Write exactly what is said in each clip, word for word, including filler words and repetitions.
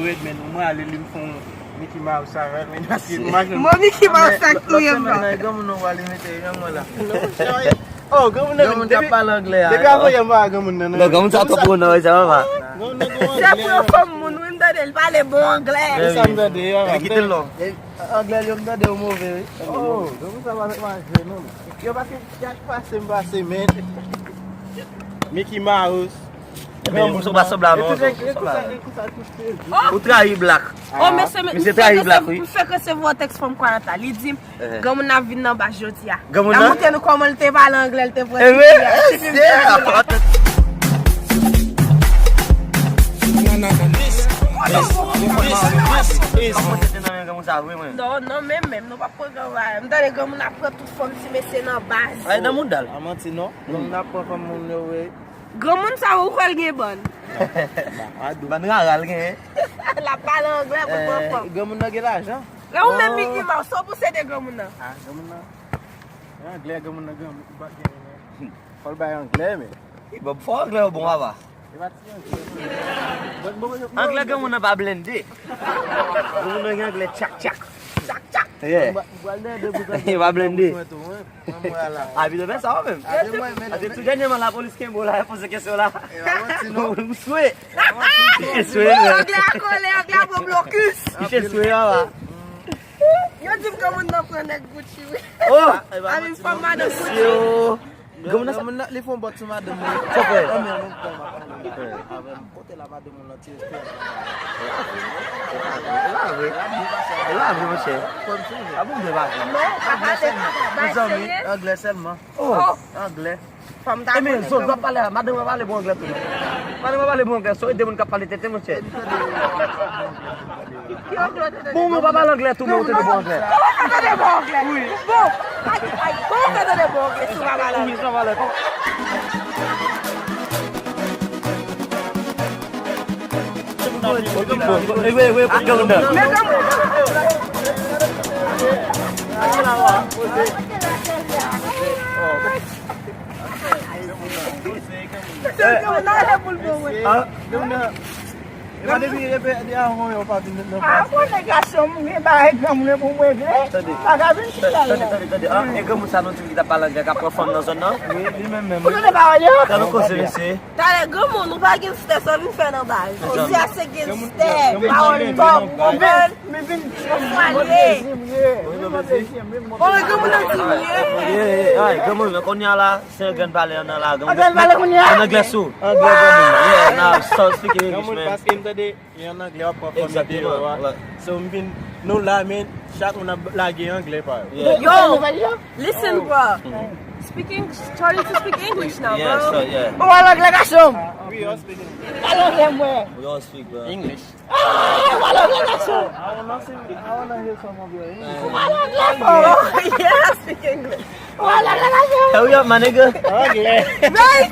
Red, men mwen ale li m fè yon Mickey Mouse avè l, men paske m pa janm. Mwen Mickey Mouse sa k touye m. Lòt semèn nan, granmoun nan pral imite yon mwen la. Oh, granmoun nan vin depi, depi avan yè m pa wè granmoun nan, non. Non, granmoun sa twò pou non, sa va. Granmoun nan gen yon anglè. Se pou yon fanm moun, wi, m tande l pale bon anglè. E sa m tande, yo. Kite l non. Anglè li yo m tande yo move, wi. Oh, granmoun sa pa fèk mache, non. Yo, paske chak pase m pase, men. Mickey Mouse. Men, ou pa sanble a non. Ou trayi Black. Oh, mesye, m fèk resevwa tèks fanm kwayant la. Li di m, granmoun nan ap vin nan baz jodi a. Granmoun nan? L ap montre nou kòman l te pale anglè, l te pran ti fi a. Non, non, menm, menm, nou p ap pran granmoun. M tande granmoun ap pran tout fanm ti mesye nan baz. Ay, nan mouda l. A manti non. Granmoun ap pran fanm moun yo, wi. Granmoun sa ou kwè l gen bann? Bann rara l genyen. L ap pale anglè pou l pran fanm. Granmoun nan gen lajan. Granmoun nan Mickey Mouse, sa w panse de granmoun nan? Ah, granmoun nan. Anglè, granmoun nan, granmoun bat genyen, men. Fò l bay anglè, men. Bon, fò anglè yo bon, papa. E pa ti anglè. Anglè granmoun nan pa blende. Granmoun nan gen anglè tchak, tchak. Tchak, tchak. Yeah. E pa blende. A, vin fè sa ou menm. Paske tou dènyèman lapolis kenbe w la, poze kesyon la. M swe. M swe, men. Anglè a kole, anglè a pran blokis. M swe, papa. Yo di m granmoun nan pran nèg Gucci, wi. Oh! Ami fanm madan Gucci. Granmoun nan, li fè yon bòt sou madanm mwen. Sa fè? Anmè, nou pran madanm mwen. Avè m. Kote la madanm mwen nan ti espè. E pa vre, e pa vre, monchè. A bon, vre pa vre. Non, pa pale, pa pale. Mezanmi, anglè sèlman. Oh. Anglè. Fò m ta konnen. Ebyen, zòt, w ap pale a madanm mwen pale bon anglè tou, non. Madanm mwen pale bon anglè, sou de moun k ap pale tenten, monchè. Bon, men w pa pale anglè tou, men w tande bon anglè. Kòman w fè tande bon anglè? Wi. Bon, ay, ay, kòman w fè tande bon anglè si w pa pale anglè? Wi, sa pale. Wi, wi, wi, granmoun nan. Men granmoun. Granmoun nan ale pou l bon, wi. Ah. E pa depi, depi, depi avan yo pa vin nan. Ah, konnen gason m gen bagay granmoun pou m regle. Tande. Pa ka vin chita la. Tande, tande, tande. Ah, e granmoun sa nou di ki t ap pale anglè k ap pran fanm nan zòn nan? Wi, li menm menm. Ou tande pawòl yo? Tande koze, mesye. Talè granmoun, ou pa gen stè, sa w vin fè nan baz. Jodi a se gen stè, pawòl pòp, konprann? Oswald ye. Oh, granmoun nan di m ye. Ay, granmoun, men kounye a la, se yon grenn pale an nan la. An grenn pale kounye a? An anglè sou. Anglè granmoun. Yeah, now start speaking English, man. Paske m tande, e an anglè w ap pran fanm nan deyò a. So, m vin, nou la, men, chak moun ap lage anglè pa yo. Yo, listen, bro. Speak English, starting to speak English now, bro. Yeah, so, yeah. Ou pale anglè, gason? We all speak English. Pale anglè, mwen. We all speak, bro. English. Ah, pale anglè, gason. I wanna see, I wanna hear some of your English. Pale anglè, bro. Yeah, I speak English. Pale anglè, gason. Hurry up, my nigga. Okay. Right?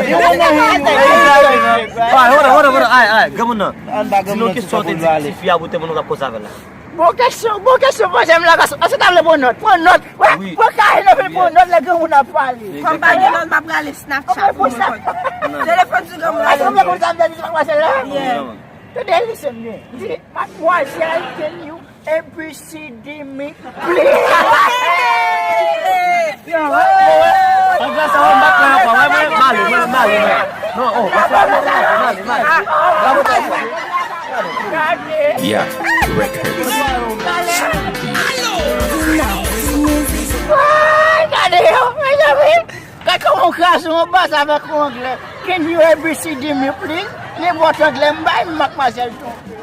You wanna hear you. Alright, hold on, hold on, hold on. Alright, alright, granmoun nan. Di nou kesyon w te di tifi a pou te moun nou k ap koze avè l la. Bon kesyon, bon kesyon, bon, jèm la, gason. Èske w ta vle pran nòt? Pran nòt. Wè, pran kaye nan men pran nòt lè granmoun ap pale. Kòm pa gen nòt, m ap rale Snapchat pou mwen konn. Telefòn sou granmoun la. Èske w vle konn sa m te di ti madmwazèl la? Yeah. Tande, listen byen. Di, madmwazèl, can you A B C D me, please? Anglè sa, mwen pa kwè ankò. Mwen, mwen, m ale, mwen, m ale, mwen. Non, oh, mwen, mwen, mwen, mwen, mwen. Gade. Yeah, records. Ay, gade yo, mezanmi. Gade kòman w kraze yon bas avèk yon anglè. Can you A B C D me, please? Nenpòt anglè m bay, madmwazèl tonbe.